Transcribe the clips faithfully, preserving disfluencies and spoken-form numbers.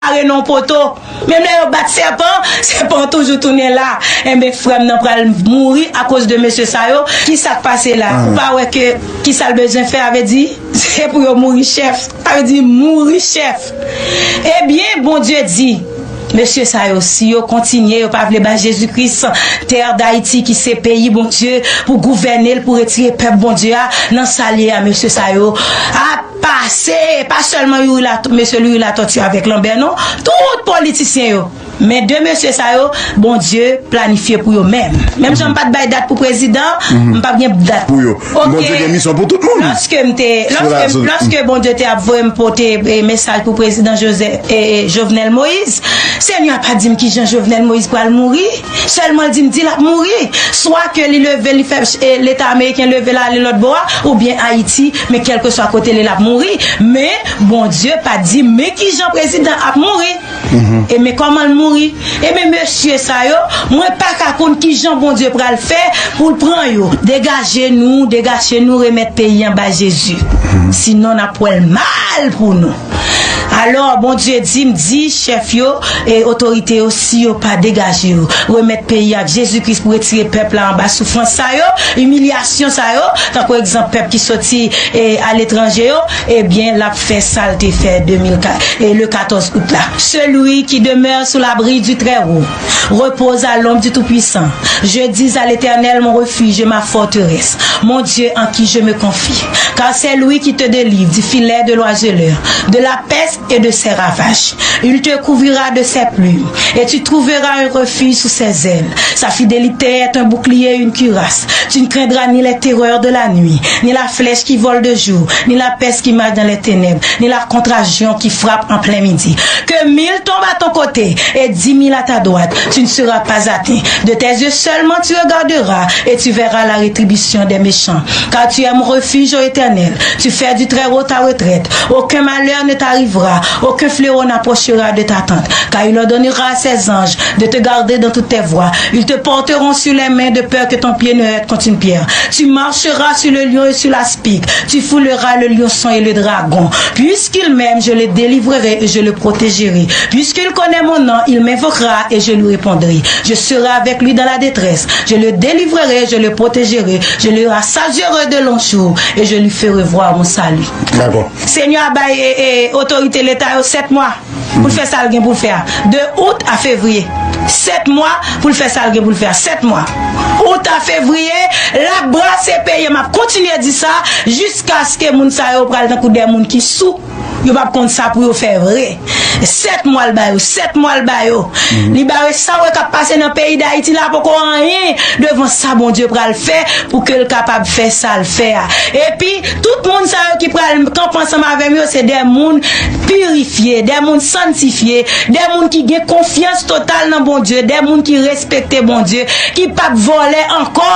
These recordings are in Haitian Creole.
mare nan yon poto. Menm lè yo bat sèpan, sèpan an toujou tounen la. Enben, frè m nan pral mouri akoz de mesye sa yo. Kisa k pase la? Ou pa wè ke kisa l bezwen fè? A vle di, se pou yo mouri chèf. Sa vle di mouri chèf. Ebyen, Bondye di, mesye sa yo, si yo kontinye, yo pa vle bay Jezi Kris tè Dayiti ki se peyi Bondye pou gouvène l, pou retire pèp Bondye a nan sa l ye a, mesye sa yo ap pase, pa sèlman Youri Lato-, mesye Youri Latortue avèk Lambert, non, tout politisyen yo. Men de mesye sa yo, Bondye planifye pou yo menm. Menm jan m pa t bay dat pou prezidan, m p ap gen dat pou yo. Oke. Bondye gen misyon pou tout moun. Lòske m te, lòske, lòske Bondye te ap voye m pote, e, mesaj pou prezidan Joseph, e, e, Jovenel Moïse, Senyè a pa di m kijan Jovenel Moïse pral mouri. Sèlman l di m, di l ap mouri. Swa ke li leve, li fè, e, Leta ameriken leve l ale lòt bò a, oubyen Ayiti, men kèlkeswa kote l ye, l ap mouri. Men Bondye pa di m men kijan prezidan ap mouri. E men kòman l mouri? E men mesye sa yo, mwen pa ka konn kijan Bondye pral fè pou l pran yo. Degaje nou, degaje nou, remèt peyi an bay Jezi. Sinon, n ap wè l mal pou nou. Alò, Bondye di m, di chèf yo e otorite yo, si yo pa degaje yo, remèt peyi a ak Jezi Kris pou retire pèp la anba soufrans sa yo, imilyasyon sa yo, tankou egzanp pèp ki soti, e, aletranje yo, ebyen, l ap fè sa l te fè de mil kat, e, le katòz out la. Celui qui demeure sous l'abri du Très-Haut repose à l'ombre du Tout-Puissant. Je dis à l'Éternel, mon refuge et ma forteresse, mon Dieu en qui je me confie. Car c'est lui qui te délivre du filet de l'oiseleur, de la peste et de ses ravages. Il te couvrira de ses plumes, et tu trouveras un refuge sous ses ailes. Sa fidélité est un bouclier et une cuirasse. Tu ne craindras ni les terreurs de la nuit, ni la flèche qui vole de jour, ni la peste qui marche dans les ténèbres, ni la contagion qui frappe en plein midi. Que mille tombent à ton côté et dix mille à ta droite, tu ne seras pas atteint. De tes yeux seulement tu regarderas et tu verras la rétribution des méchants. Car tu es mon refuge, ô Éternel. Tu fais du Très-Haut ta retraite. Aucun malheur ne t'arrivera, aucun fléau n'approchera de ta tente. Car il ordonnera à ses anges de te garder dans toutes tes voies. Ils te porteront sur les mains de peur que ton pied ne heurte contre une pierre. Tu marcheras sur le lion et sur l'aspic. Tu fouleras le lionçon et le dragon. Puisqu'il m'aime, je le délivrerai et je le protégerai. Puisqu'il connaît mon nom, il m'invoquera et je lui répondrai. Je serai avec lui dans la détresse. Je le délivrerai, je le protégerai. Je le rassasierai de longs jours et je lui ferai voir mon salut. Dakò. Senyè a bay, e, e, otorite Leta yo sèt mwa pou l fè sa l gen pou l fè a. De out a fevriye. Sèt mwa pou l fè sa l gen pou l fè a. Sèt mwa. Out a fevriye, l ap brase peyi a. M ap kontinye di sa jiskaske moun sa yo pral tankou de moun ki sou. Yo p ap konn sa pou yo fè vre. Sèt mwa l ba yo, sèt mwa l ba yo. Li ba yo sa w wè k ap pase nan peyi Dayiti la poko anyen devan sa Bondye pral fè pou ke l kapab fè sa l fè a. Epi, tout moun sa yo ki pral kanpe ansanm avè m yo, se de moun pirifye, de moun sanntifye, de moun ki gen konfyans total nan Bondye, de moun ki respekte Bondye, ki p ap vòlè ankò.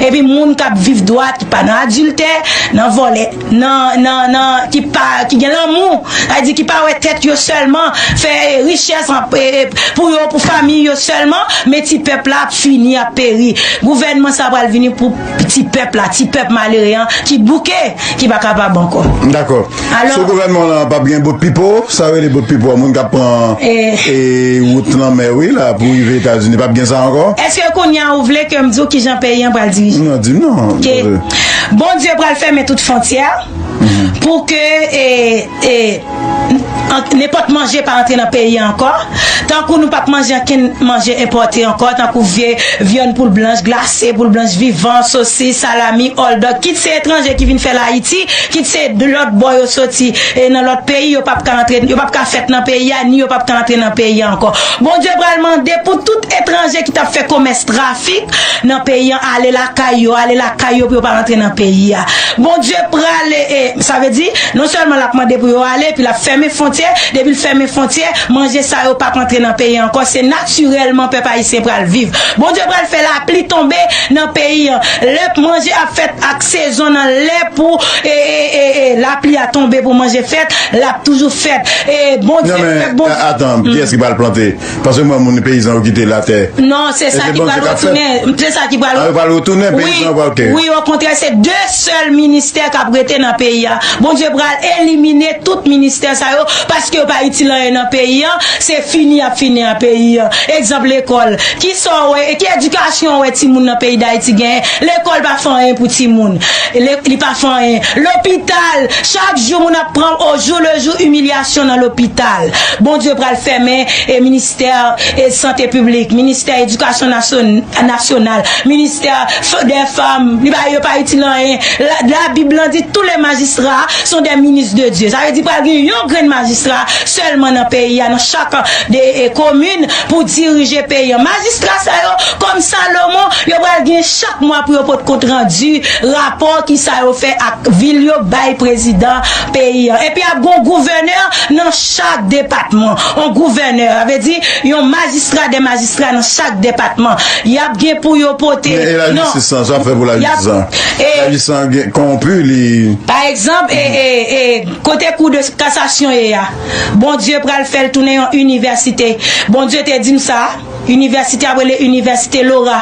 Epi moun k ap viv dwat, ki pa nan adiltè, nan vòlè, nan, nan, nan, ki pa, ki gen lanmou, sa vle di ki pa wè tèt yo sèlman, fè richès an, e, e, pou yo, pou fanmi yo sèlman, men ti pèp la ap fini, ap peri. Gouvènman sa pral vini pou ti pèp la, ti pèp malere an ki bouke, ki pa kapab ankò. Dakò. Alò, sou gouvènman lan p ap gen bout pipo, sa rele bout pipo, moun k ap pran, e, e, wout lanmè, wi, la, pou rive Etazini, p ap gen sa ankò? Èske kounye a ou vle ke m di w kijan peyi an pral dirije? Non, di m non. Ke Bondye pral fèmen tout fwontyè pou ke, e, e, an-, nenpòt manje pa antre nan peyi an ankò. Tankou nou p ap manje ankenn manje enpòte ankò, tankou vye vyann poul blanch, glase poul blanch, vivan, sosis, salami, hot dog, kit se etranje ki vin fè l Ayiti, kit se de lòt bò yo soti, e nan lòt peyi, yo p ap ka antre, yo p ap ka fèt nan peyi a, ni yo p ap ka antre nan peyi a ankò. Bondye pral mande pou tout etranje ki t ap fè komès trafik nan peyi an, ale lakay yo, ale lakay yo pou yo pa rantre nan peyi a. Bondye prale, e, sa vle di, non sèlman l ap mande pou yo ale, epi l ap fèmen fwontyè, depi l fèmen fwontyè, manje sa yo p ap antre nan peyi an ankò, se natirèlman pèp ayisyen pral viv. Bondye pral fè lapli tonbe nan peyi an. Lè manje ap fèt ak sezon nan, lè pou, e, e, e, e, lapli a tonbe pou manje fèt, l ap toujou fèt. E Bondye, non, men, pèp Bondye. A-, atan, kiyès ki pral plante? Paske mwen, moun peyizan yo kite latè. Non, se sa ki pral retounen. Se sa ki pral. A, yo pral retounen, peyizan yo pral kè. Wi, okontrè, se de sèl ministè k ap rete nan peyi a. Bondye pral elimine tout ministè sa yo, paske yo pa itil anyen nan peyi an, se fini y ap fini an peyi an. Egzanp, lekòl. Kisa w wè, e ki edikasyon w wè timoun nan peyi Dayiti genyen? Lekòl pa fè anyen pou timoun. Le- Li pa fè anyen. Lopital, chak jou moun ap pran au jour le jour imilyasyon nan lopital. Bondye pral fèmen e ministè e sante piblik, ministè edikasyon nasyon- nasyonal, ministè f- dè fanm, li pa, yo pa itil anyen. La, Labib lan di tous les magistrats sont des ministres de Dieu. Sa vle di pral gen yon grenn majistra sèlman nan peyi a, nan chak de e, komin pou dirije peyi an. Majistra sa yo, kòm Salomon, yo pral gen chak mwa pou yo pot kont randi, rapò ki sa yo fè ak vil yo bay prezidan peyi an. Epi ap gon gouvènè nan chak depatman. On gouvènè, sa vle di yon majistra de majistra nan chak depatman. Y ap gen pou yo pote. Men e lajistis lan, sa fè pou lajistis lan? Lajistis lan gen kòwonpi, li. Pa egzanp, e, e, e, kote kou de kasasyon ye a, Bondye pral fè l tounen yon inivèsite. Bondye te di m sa, inivèsite ap rele inivèsite Lora.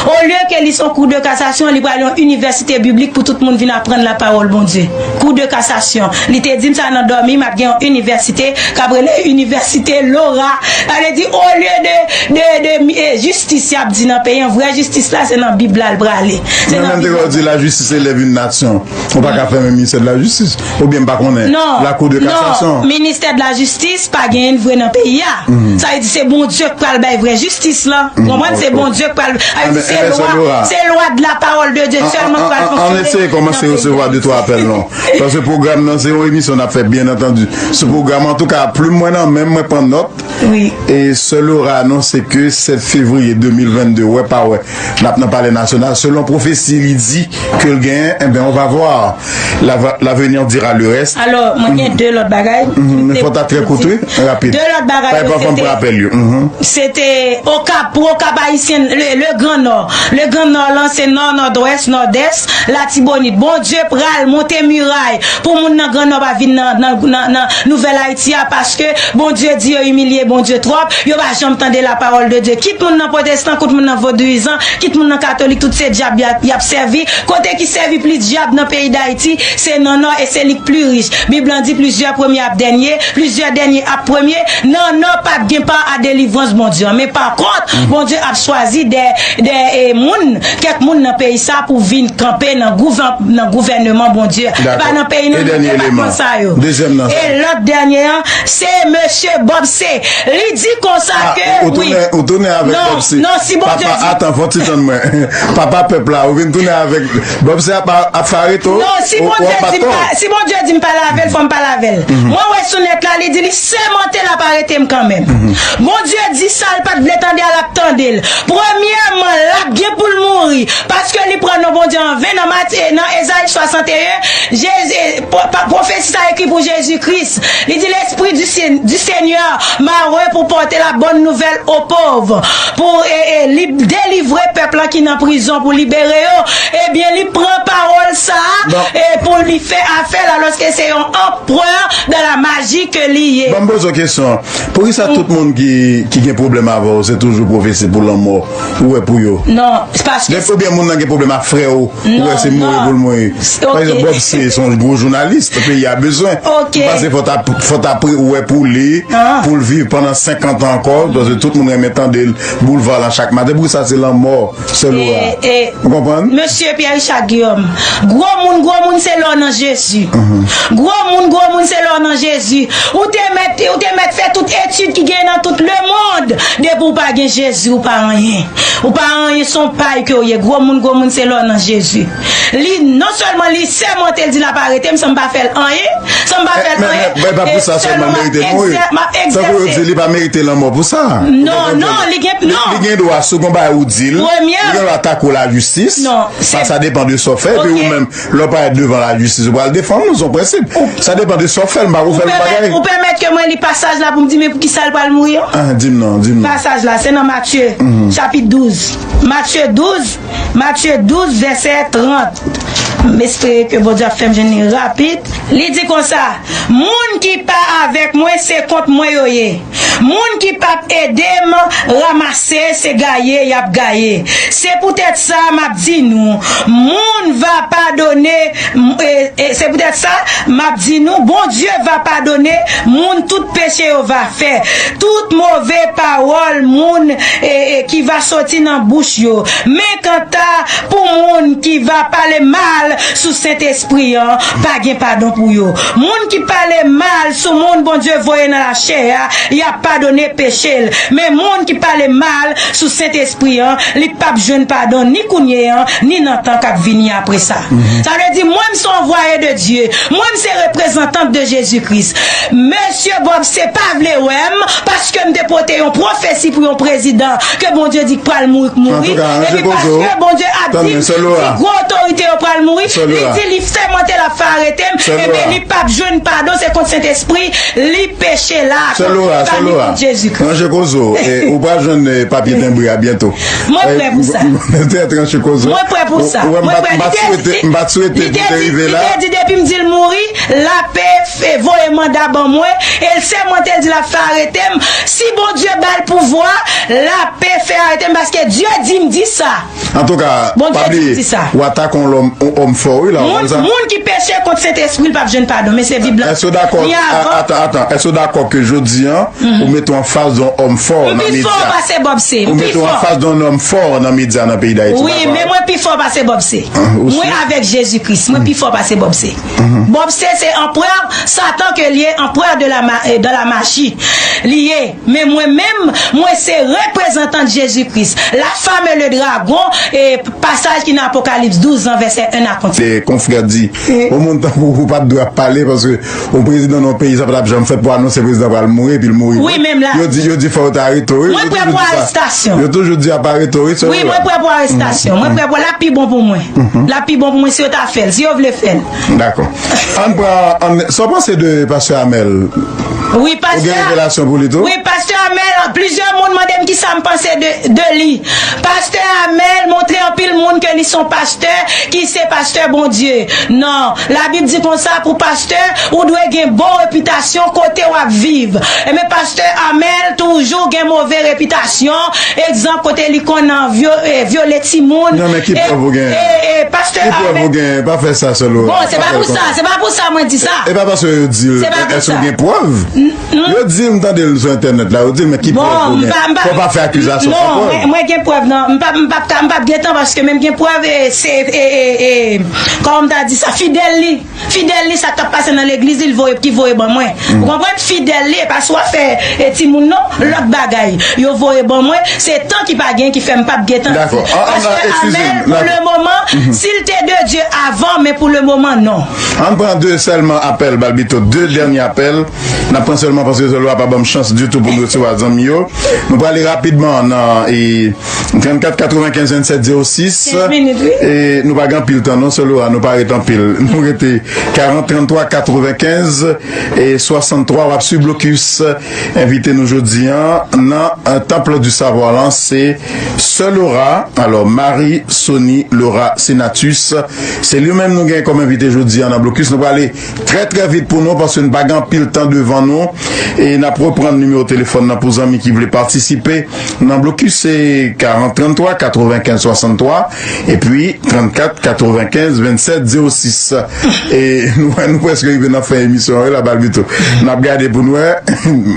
Olye ke li se yon kou de kasasyon, li pral yon inivèsite biblik pou tout moun vin aprann lapawòl Bondye. Kou de kasasyon. Li te di m sa nan dòmi, m ap gen yon inivèsite k ap rele inivèsite Lora. Sa vle di, olye de, de, de, e, jistis y ap di nan peyi an, vrè jistis la, se nan Bib la l prale. Se nan Bib la. Menm te di la justice élève une nation. Ou pa ka fèmen ministè de la justice. Oubyen m pa konnen. Non, la kou de kasasyon. Non, ministè de la jistis pa genyen vre nan peyi a. Sa vle di se Bondye k pral bay vrè jistis lan. Ou konprann? Se Bondye k pral, sa vle di se lwa, se lwa de la parole de Dieu sèlman k pral fonksyone. An eseye kòmanse resevwa de twa apèl non. Paske pwogram nan se yon emisyon n ap fè, byen antandi. Sou pwogram, antouka, plim mwen nan men m, mwen pran nòt. Wi. E sè Lora anonse ke sèt fevriye de mil vennde, wè pa wè, n ap nan Palè Nasyonal. Selon pwofesi li di ke l genyen, enben, on va voir. La va- l'avenir dira le reste. Alò, mwen gen de lòt bagay. Men fò ta trè kout, wi, rapid. De lòt bagay yo, se te, se te Okap, pou Okap Ayisyen, le, le Grand Nord. Le Grand Nord lan, se Nò, Nòdwès, Nòdès, Latibonit. Bondye pral monte miray pou moun nan Grand Nord pa vin nan, nan, nan, nan Nouvèl Ayiti a, paske Bondye di yo imilye Bondye twòp, yo pa janm tande lapawòl de Dye. Kit moun nan pwotestan, kit moun nan vodouyizan, kit moun nan katolik, tout se dyab y ap, y ap sèvi. Kote ki sèvi plis dyab nan peyi Dayiti, se nan Nò e se li k pli rich. Bib lan di plizyè premye ap dènye, plizyè dènye ap premye. Nan Nò pa t gen pa a delivrans Bondye an. Men pa kont, Bondye ap chwazi de, de, e, moun, kèk moun nan peyi sa pou vin kanpe nan gouvè- nan gouvèneman Bondye. E pa nan peyi nou, nan depatman sa yo. Dezyèm nan sa. E lòt dènye an, se mesye Bob C. Li di konsa ke, ou tounen, ou tounen avèk Bob C. Non, non, si Bondye di. Papa, atan, fò ti tann mwen. Papa pèp la, ou vin tounen avèk Bob C ap, ap fè arete w. Non, si Bondye di m pa, si Bondye di m pa lave l, fò m pa lave l. Mwen wè sou nèt la, li di li sèmante l ap arete m kanmenm. Bondye di sa l pa t vle tande a, l ap tande l. Premyèman, l ap gen pou l mouri, paske li pran non Bondye an ven. Nan Mat- e, nan Ezayi swasanteyen, Jezi, e, pwo- pa- pwofesi sa ekri pou Jezi Kris. Li di, L'Esprit du, Sen- du Seigneur m'a oint pour porter la bonne nouvelle aux pauvres, pou, e, e, li delivre pèp lan ki nan prizon, pou libere yo. Ebyen, li pran pawòl sa a, e, pou li fè afè l, alòske se yon empereur de la magie ke li ye. Ban m poze w kesyon. Poukisa tout moun ki, ki gen pwoblèm avè w, se toujou pwofesi pou lanmò ou wè pou yo? Non, se paske. Oubyen moun nan gen pwoblèm ak frè w, ou wè se mouri pou l mouri. Pa egzanp, Bob C se yon gwo jounalis, peyi a bezwen. M panse fò ta, fò ta pre- ou wè pou li, pou l viv pandan senkant an ankò, paske tout moun renmen tande l boulva lan chak maten. Poukisa se lanmò sè Lora? Ou konprann? Mesye Pierre Richard Guillaume, gwo moun, gwo moun se lè w nan Jezi. Gwo moun, gwo moun se lè w nan Jezi. Ou te mèt, ou te mèt fè tout etid ki gen nan tout lemonn. Depi w pa gen Jezi, ou pa anyen. Ou pa anyen, se yon pay ke w ye. Gwo moun, gwo moun se lè w nan Jezi. Li, non sèlman li sèmante l di l ap arete m san m pa fè l anyen, san m pa fè l anyen, men, men, men pa pou sa sèlman merite mouri. Tankou yo di li pa merite lanmò pou sa. Non, non, li gen, non. Li gen dwa, si w gen bagay ou di l, li gen dwa atake w lajistis. Non, sa, sa depann de sa w fè. Epi ou menm, lè w parèt devan lajistis, ou pral defann ou, se yon prensip. Sa depann de sa w fè l, m pa ko fè l yon bagay. Ou pèmèt ke mwen li pasaj la pou m di men poukisa l pral mouri an? Ah, di m non, di m non. Pasaj la, se nan Matye, chapit douz. Matye douz, Matye douz, vèsè trant. M espere ke Bondye ap fè m jwenn li rapid. Li di konsa, moun ki pa avèk mwen, se kont mwen yo ye. Moun ki p ap ede m ranmase, se gaye y ap gaye. Se poutèt sa, m ap di nou, moun va padone, m- e- e- se poutèt sa, m ap di nou, Bondye va padone moun tout peche yo va fè, tout move pawòl moun e- e- ki va soti nan bouch yo. Men kanta pou moun ki va pale mal sou Sentespri an, pa gen padon pou yo. Moun ki pale mal sou moun Bondye voye nan lachè a, y ap padone peche l. Men moun ki pale mal sou Sentespri an, li p ap jwenn padon ni kounye an, ni nan tan k ap vini apre sa. Sa vle di, mwen, m se yon voye de Dye. Mwen, m se reprezantant de Jezi Kris. Mesye Bob se pa vle wè m, paske m te pote yon pwofesi pou yon prezidan ke Bondye di k pral mouri, k mouri. Epi paske Bondye ap di m, di gwo otorite yo pral mouri, li di li sèmante l ap fè arete m, ebyen li p ap jwenn padon, se kont Sentespri li peche la, pa ni kont Jezi Kris. Ranje koze w, e, ou pral jwenn, e, papye tenbre a byento. Mwen prè pou sa. Mwen prè pou sa. Mwen prè. Li te di, li te di depi m di l mouri, lape voye manda ban mwen, e l sèmante l di l ap fè arete m. Si Bondye ba l pouvwa, lape fè arete m, paske Dye di m di sa. Antouka, Bondye di m di sa. W atake yon lòm, yon òm fò, wi, la, ou konn sa? Moun ki peche kont Sentespri, l p ap jwenn padon, men se Bib la. Èske w dakò? Ni avan. Atan, atan. Èske w dakò ke jodi an, ou mete w anfas de yon òm fò nan medya? M pi fò pase Bob C. Ou mete w anfas de yon òm fò nan medya nan peyi Dayiti, ou dakò? Wi, men mwen pi fò pase Bob C. Mwen avèk Jezi Kris, mwen pi fò pase Bob C. Bob C se anprè Satan ke l ye, anprè de la ma- e de la maji. Li ye. Men mwen menm, mwen se reprezantan Jezi Kris. La femme et le dragon, e pasaj ki nan Apokalips douz an, vèsè en a kontinye. Konfrè di, yon moun tankou ou pa t dwe ap pale, paske yon prezidan nan yon peyi, sa pa t ap janm fèt pou anonse prezidan pral mouri, epi l mouri. Wi, menm la. Yo di, yo di fò yo ta arete w, wi. Mwen prè pou arestasyon. Yo toujou di y ap arete w, wi. Wi, mwen prè pou arestasyon. Mwen prè pou, l ap pi bon pou mwen. L ap pi bon pou mwen si yo ta fè l, si yo vle fè l. Dakò. Ann pran, ann, sa w panse de pastè Amèl? Wi, pastè. Ou gen revelasyon pou li tou? Wi, pastè Amèl, plizyè moun mande m kisa m panse de, de li. Pastè Amèl montre anpil moun ke li se yon pastè ki se pastè Bondye. Non, Labib di konsa, pou pastè, ou dwe gen bon repitasyon kote w ap viv. Ebyen, pastè Amèl toujou gen move repitasyon. Egzanp, kote li konn vyo- e, vyole timoun. Non, men ki prèv ou gen? E, e, pastè Amèl. Ki prèv ou gen? Pa fè sa, sè Lora. Bon, se pa pou sa, se pa pou sa mwen di sa. E pa paske yo di l, èske w gen prèv? Yo di l, m tande l sou entènèt la, yo di l, men ki prèv ou gen? Fò w pa fè akizasyon san prèv. Non, mwen, mwen gen prèv, non. M p ap, m p ap ka, m p ap gen tan paske menm gen prèv, e, se, e, e, e, kòman m ta di sa, fidèl li. Fidèl li, sa k ap pase nan legliz li, l voye, ki voye ban mwen. Ou konprann? Fidèl li, e pa sou afè, e, timoun non, lòt bagay. Yo voye ban mwen, se tan ki pa gen ki fè m p ap gen tan. Dakò. Pastè Amèl, pou le moman, si l te de Dye avan, men pou le moman, non. Ann pran de sèlman apèl, Balbito, de dènye apèl. N ap pran sèlman paske sè Lora pa ban m chans ditou pou n resevwa zanmi yo. Nou prale rapidman nan, e, trannkat katrevenkenz vennsèt zewo sis. Kenz minit, wi. E nou pa gen anpil tan, non, sè Lora, nou pa ret anpil. Nou rete karant, tranntwa, katrevenkenz e swasanntwa. W ap swiv Blokis. Envite nou jodi an nan, e, Temple du Savoir lan, se sè Lora, alò, Marie Sony Lora Senatus. Se li menm nou gen kòm envite jodi an nan Blokis. Nou prale trè, trè vit pou nou, paske nou pa gen anpil tan devan nou. E n ap reprann nimewo telefòn nan pou zanmi ki vle patisipe nan Blokis, se karant, tranntwa, katrevenkenz, swasanntwa, epi trannkat, katrevenkenz, vennsèt, zewo sis. E nou, nou prèske rive nan fen emisyon an, wi, la, Balbito. N ap gade pou n wè,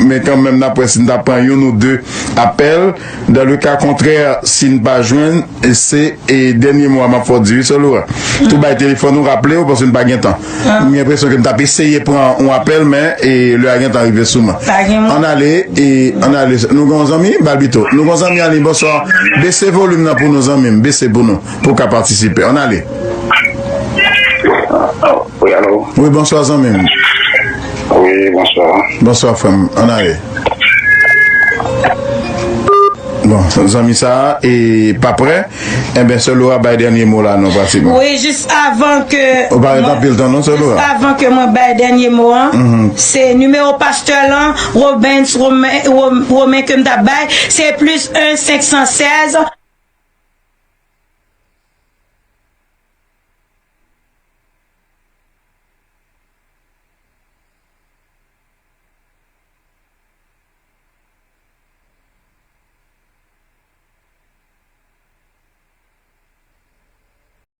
men kanmenm, n ap wè si n ta pran youn ou de apèl. Dans le cas contraire, si n pa jwenn, e se, e, dènye mo a m ap fè w di, wi, sè Lora. Tou bay telefòn ou, raple w, paske n pa gen tan. M gen enpresyon ke m t ap eseye pran yon apèl, men, e, lè a gentan rive sou mwen. Pa gen moun. Ann ale, e, ann ale. Nou gen yon zanmi, Balbito. Nou gen yon zanmi an liy, bonswa. Bese volim nan pou nou, zanmi m. Bese pou nou, pou w ka patisipe. Ann ale. Wi, alo. Wi, bonswa, zanmi m. Wi, bonswa. Bonswa, frè m. Ann ale. Bon, zanmi sa a, e pa prè. Enben, sè Lora bay dènye mo la, non, pratikman. Wi, jis avan ke... Ou pa ret anpil tan, non, sè Lora? Jis avan ke mwen bay dènye mo an, se nimewo pastè lan, Robens Romen, Rom- Romen ke m t ap bay, se plis en senk san sèz